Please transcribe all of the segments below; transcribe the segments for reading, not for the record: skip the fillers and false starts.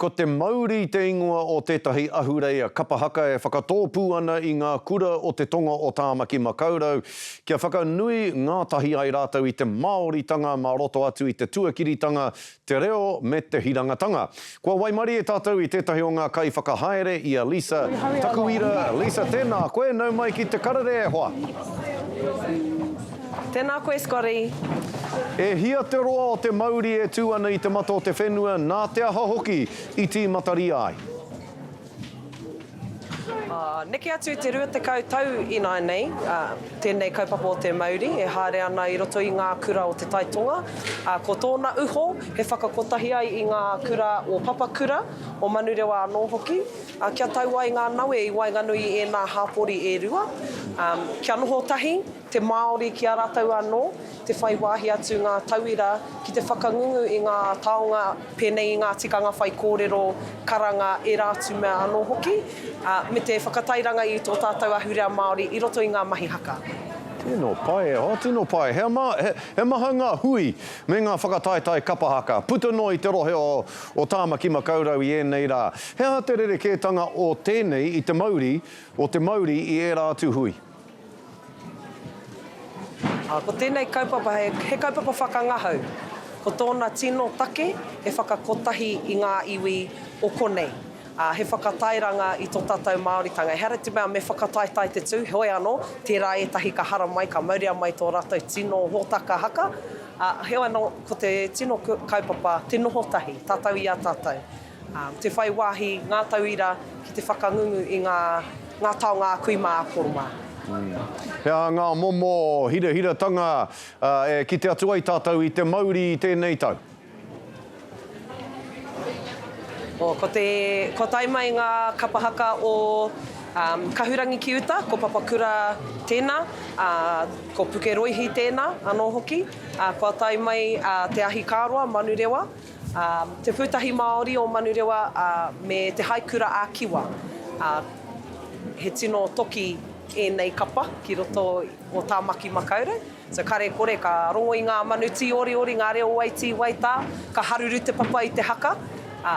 Ko Te Mauri te ingoa o tētahi ahureia kapa haka e whakatōpū ana i ngā kura o te tonga o Tāmaki Makaurau kia whakanui ngātahi ai rātou i te Māoritanga mā roto atu i te tuakiritanga, te reo me te hirangatanga. Kua waimarie tātou i tētahi o ngā kaiwhakahaere, i a Lisa Takuira. Lisa, tēnā koe, nau mai ki Te Karere e hoa. Tēnā koe Scotty. E hia te roa o te mauri e tū ana i te mata o te whenua, nā te aha hoki i tīmataria ai? Neke atu i te 20 tau ināianei tēnei kaupapa o te mauri e haere ana i roto i ngā kura o Te Tai Tonga. Ko tōna uho he whakakotahi ai i ngā kura o Papakura, o Manurewa anō hoki, kia tau ai ngā nawe i waenganui i ēnā hāpori e rua, kia noho tahi te Māori ki a rātou anō, te whai wāhi atu ngā tauira ki te whakangungu i ngā taonga pēnei i ngā tikanga whaikōrero, karanga, ērā atu mea anō hoki, ā, me te whakatairanga i tō tātou ahurea Māori i roto i ngā mahi haka. Tino pai e hoa, tino pai. He, ma, he, he maha ngā hui me ngā whakataetae kapa haka, puta noa i te rohe o, o Tāmaki Makaurau i ēnei rā. He aha te rerekētanga o tēnei i te mauri, o te mauri i ērā atu hui? Ā, ko tēnei kaupapa he, he kaupapa whakangahau. Ko tōna tino take he whakakotahi i ngā iwi o konei. Ā, he whakatairanga i tō tātou Māoritanga. Ehara te mea me whakataetae te tū, heoi anō, tērā ētahi ka haramai, ka mauria mai tō rātou tino hōtaka haka. Ā, heoi anō, ko te tino kaupapa, te noho tahi, tātou i a tātou. Te whai wāhi ngā tauira ki te whakangungu i ngā ngā taonga a kui mā, a koro mā. He aha ngā momo hirahiratanga e kite atu ai tātou i te mauri i tēnei tau? Oh, ko te, kua tae mai ngā kapa haka o Kahurangi ki uta, ko Papakura tēnā, ā, ko Pukeroihi tēnā anō hoki. Ā, kua tae mai Te Ahikāroa, Manurewa, Ā, Te Pūtahi Māori o Manurewa, ā, me Te Haikura a Kiwa. Ā, he tino toki ēnei kapa ki roto o Tāmaki Makaurau. So kare kore ka rongo i ngā manu tīoriori, ngā reo waitī waitā, ka haruru te papa i te haka, ā,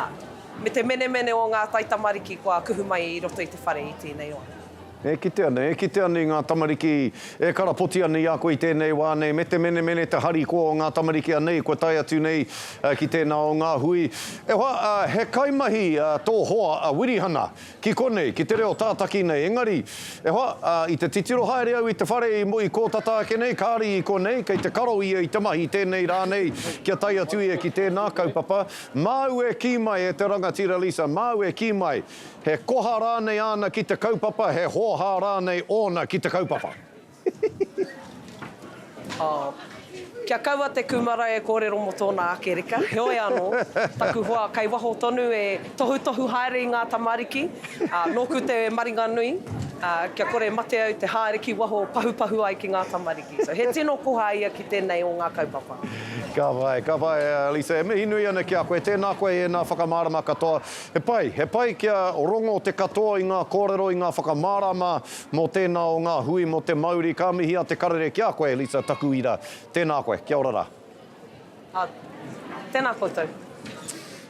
me te menemene o ngā taitamariki kua kuhu mai i roto i te whare i tēnei wā. E kite ana, e kite ana i ngā tamariki e karapoti ana i a koe i tēnei wā nei, me te menemene, te harikoa o ngā tamariki anei kua tae atu nei ki tēnā o ngā hui. E hoa, he kaimahi tō hoa a Wirihana ki konei, ki te reo tātaki nei, engari, e hoa, i te titiro haere au i te whare i kō tata ake nei, kāre i konei, kei te karo ia i te mahi tēnei rā nei kia tae atu ia ki tēnā kaupapa. Māu e kī mai, e te rangatira Lisa, māu e kī mai, He koha rānei āna ki te kaupapa, he hōhā rānei ōna ki te kaupapa? Oh. Kia kaua te kūmara e kōrero mō tōna ake reka, heoi anō, taku hoa kei waho tonu e tohutohu haere i ngā tamariki, ā, nōku te maringanui, ā, kia kore mate au te haere ki waho pahupahu ai ki ngā tamariki. So, he tino koha ia ki tēnei o ngā kaupapa. Ka pai, ka pai, Lisa, e mihi nui ana ki a koe. Tēnā koe i ēnā whakamārama katoa. He pai, he pai kia rongo te katoa i ngā kōrero, i ngā whakamārama mō tēnā o ngā hui mō te mauri. Ka mihi a Te Karere ki a koe, Lisa Takuira. Tēnā koe, kia ora rā. Ā, tēnā koutou.